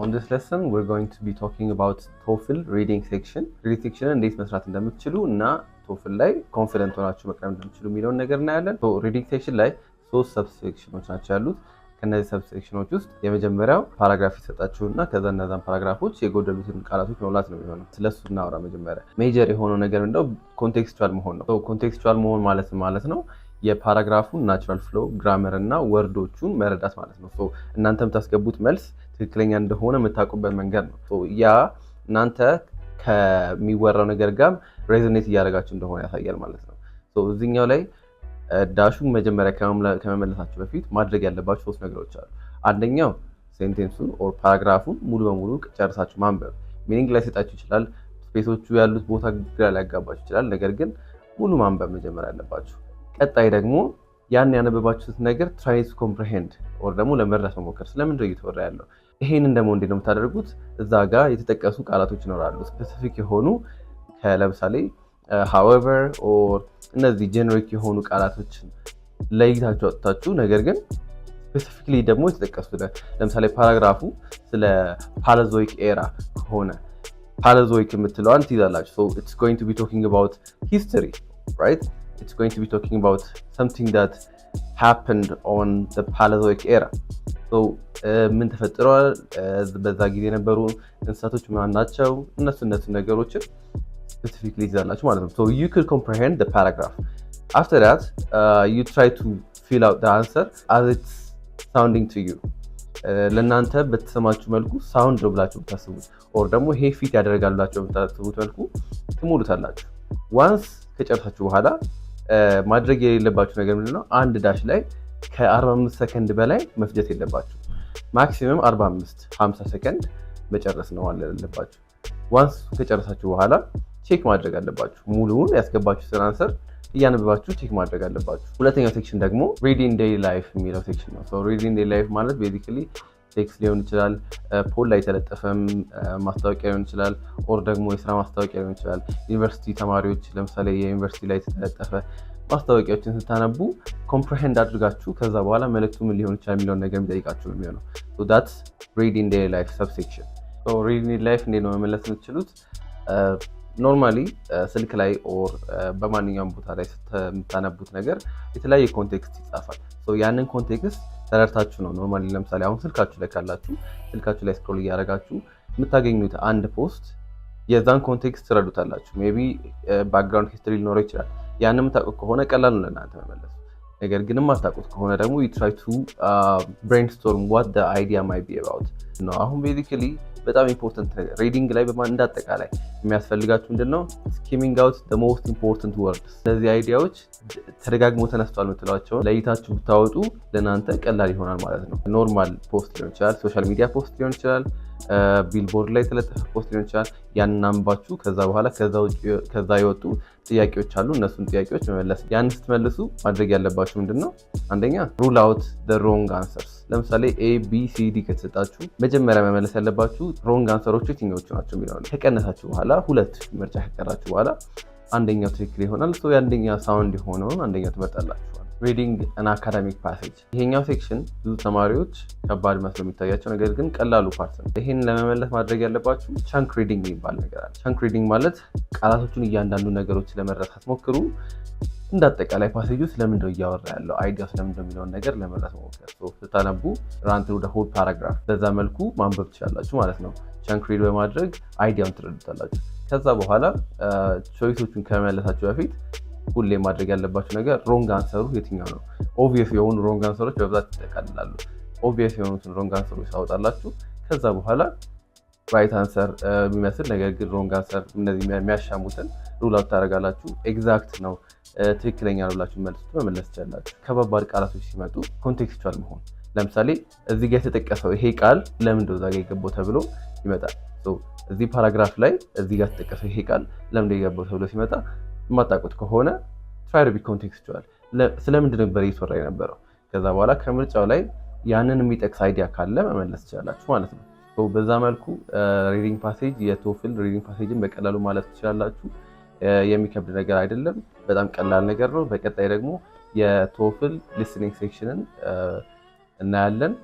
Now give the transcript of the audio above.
On this lesson, we're going to be talking about TOEFL reading section. Reading section እንዴት መስራት እንደምትችሉ እና TOEFL ላይ confident ሆናችሁ መቅረብ እንደምትችሉ የሚለውን ነገር እናያለን። Reading section ላይ ሶስት subsection ኦች ናቸው ያሉት። ከነዚህ subsection ኦች ውስጥ የመጀመሪያው paragraph ይሰጣችሁና ከዛ እነዛን paragraph ኦች የጎደሉትን ቃላቶች መሙላት ነው የሚሆነው። ስለሱ እናውራ። መጀመሪያ major የሆነው ነገር ምንድነው? Contextual መሆን ነው። Contextual መሆን ማለት ነው የ paragraph ኡን natural flow፣ grammar እና word ኦቹን መረዳት ማለት ነው። እናንተ የምታስገቡት መልስ ትክክለኛ እንደሆነ የምታውቁበት መንገድ ነው። ያ እናንተ ከሚወራው ነገር ጋር resonate እያደረጋችሁ እንደሆነ ያሳያል ማለት ነው። እዚኛው ላይ dash ኡን መጀመሪያ ከመመለሳችሁ በፊት ማድረግ ያለባችሁ ሶስት ነገሮች አሉ። አንደኛው sentence ኡን or paragraph ኡን ሙሉ በሙሉ ጨርሳችሁ ማንበብ። Meaning ላይሰጣችሁ ይችላል። Space ኦቹ ያሉት ቦታ ግራ ሊያጋባችሁ ይችላል። ነገር ግን ሙሉ ማንበብ መጀመሪያ ያለባችሁ። ቀጣይ ደግሞ ያን ያነበባችሁት ነገር try to comprehend or ደግሞ ለመረዳት መሞከር። ስለምንድን ነው እየተወራ ያለው? ይሄንን ደግሞ እንዴት ነው የምታደርጉት? እዛ ጋር የተጠቀሱ ቃላቶች ይኖራሉ፣ specific የሆኑ፣ ለምሳሌ however or እነዚህ generic የሆኑ ቃላቶችን ለይታችሁ አውጥታችሁ ነገር ግን specifically ደግሞ የተጠቀሱ፣ ለምሳሌ paragraph ኡ ስለ Paleozoic era ከሆነ Paleozoic የምትለዋን ትይዛላችሁ። It's going to be talking about history, right? It's going to be talking about something that happened on the Paleozoic era. ምን ተፈጥሯል፣ በዛ ጊዜ የነበሩ እንስሳቶች ማን ናቸው፣ እነሱ ነገሮችን specifically ትይዛላችሁ ማለት ነው። So you could comprehend the paragraph. After that, you try to fill out the answer as it's sounding to you. ለእናንተ በተሰማችሁ መልኩ sound ነው ብላችሁ ብታስቡት or ደግሞ ይሄ fit ያደርጋል ብላችሁ በምታስቡት መልኩ ትሞሉታላችሁ። Once ከጨረሳችሁ በኋላ ማድረግ የሌለባችሁ ነገር ምንድነው? አንድ dash ላይ ከ45 ሰከንድ በላይ መፍጀት የለባችሁ። Maximum 45 50 ሰከንድ መጨረስ ነው ያለባችሁ። Once ከጨረሳችሁ በኋላ check ማድረግ አለባችሁ። ሙሉውን ያስገባችሁትን answer እያነበባችሁ check ማድረግ አለባችሁ። ሁለተኛው section ደግሞ reading daily life የሚለው section ነው። Reading daily life ማለት basically text ሊሆን ይችላል፣ pole ላይ የተለጠፈም ማስታወቂያ ሊሆን ይችላል፣ or ደግሞ የስራ ማስታወቂያ ሊሆን ይችላል። ዩኒቨርሲቲ ተማሪዎች ለምሳሌ የዩኒቨርሲቲ ላይ የተለጠፈ ማስታወቂያዎችን ስታነቡ comprehend አድርጋችሁ ከዛ በኋላ መልእክቱ ምን ሊሆን ይችላል የሚለውን ነገር የሚጠይቃችሁ ነው የሚሆነው። That's reading daily life subsection። Reading daily life እንዴት ነው መመለስ የምትችሉት? Normally ስልክ ላይ or በማንኛውም ቦታ ላይ የምታነቡት ነገር የተለያየ context ይጻፋል። ያንን context ተረድታችሁ ነው normally፣ ለምሳሌ አሁን ስልካችሁ ላይ ካላችሁ ስልካችሁ ላይ scroll እያደረጋችሁ የምታገኙት አንድ post የዛን context ትረዱታላችሁ። Maybe background history ሊኖረው ይችላል። ያንን የምታውቁት ከሆነ ቀላል ነው ለእናንተ መመለሱ። ነገር ግን የማታውቁት ከሆነ ደግሞ you try to brainstorm what the idea might be about ነው። አሁን basically በጣም important ነገር reading ላይ እንዳጠቃላይ የሚያስፈልጋችሁ ምንድን ነው? Skimming out the most important words። እነዚህ idea ዎች ተደጋግሞ ተነስቷል የምትሏቸውን ለይታችሁ ብታወጡ ለእናንተ ቀላል ይሆናል ማለት ነው። Normal post ሊሆን ይችላል፣ social media post ሊሆን ይችላል፣ ቢልቦርድ ላይ የተለጠፈ post ሊሆን ይችላል። ያንን አንባችሁ ከዛ በኋላ ከዛ የወጡ ጥያቄዎች አሉ። እነሱን ጥያቄዎች መመለስ። ያን ስትመልሱ ማድረግ ያለባችሁ ምንድን ነው? አንደኛ rule out wrong answers። ለምሳሌ A፣ B፣ C፣ D ከተሰጣችሁ መጀመሪያ መመለስ ያለባችሁ wrong answer ኦቹ የትኛዎቹ ናቸው የሚለው። ከቀነሳችሁ በኋላ፣ ሁለት ምርጫ ከቀራችሁ በኋላ አንደኛው ትክክል ይሆናል። የአንደኛ sound የሆነውን አንደኛው ትመርጣላችሁ። Reading an academic passage፣ ይሄኛው section ብዙ ተማሪዎች ከባድ መስሎ የሚታያቸው ነገር ግን ቀላሉ part ነው። ይሄን ለመመለስ ማድረግ ያለባችሁ chunk reading የሚባል ነገር አለ። Chunk reading ማለት ቃላቶቹን እያንዳንዱ ነገሮች ለመረዳት ሞክሩ። እንደ አጠቃላይ passage ኡ ስለምንድነው እያወራ ያለው፣ idea ው ስለምንድነው የሚለውን ነገር ለመረዳት መሞከር። ስታነቡ run through whole paragraph፣ በዛ መልኩ ማንበብ ትችላላችሁ ማለት ነው። Chunk read በማድረግ idea ውን ትረዱታላችሁ። ከዛ በኋላ choice ኦቹን ከመመለሳችሁ በፊት ሁሌ ማድረግ ያለባችሁ ነገር wrong answer ኡ የትኛው ነው? Obvious የሆኑ wrong answer ኦች በብዛት ይጠቃልላሉ። Obvious የሆኑትን wrong answer ኦች ታወጣላችሁ። ከዛ በኋላ right answer የሚመስል ነገር ግን wrong answer፣ እነዚህ የሚያሻሙትን rule out ታደርጋላችሁ። Exact ነው፣ ትክክለኛ ነው ብላችሁ መልሱት መመለስ ትችላላችሁ። ከባባድ ቃላቶች ሲመጡ contextual መሆን፣ ለምሳሌ እዚህ ጋር የተጠቀሰው ይሄ ቃል ለምንድነው እዛ ጋር የገባው ተብሎ ይመጣል። እዚህ paragraph ላይ እዚህ ጋር የተጠቀሰው ይሄ ቃል ለምንድነው የገባው ተብሎ ሲመጣ የማታውቁት ከሆነ try to be contextual። ስለምንድን ነበር እየተወራ የነበረው? ከዛ በኋላ ከምርጫው ላይ ያንን የሚጠቅስ idea ካለ መመለስ ትችላላችሁ ማለት ነው። በዛ መልኩ reading passage፣ የ TOEFL reading passage ን በቀላሉ ማለፍ ትችላላችሁ። የሚከብድ ነገር አይደለም። በጣም ቀላል ነገር ነው። በቀጣይ ደግሞ የ TOEFL listening section ን እናያለን።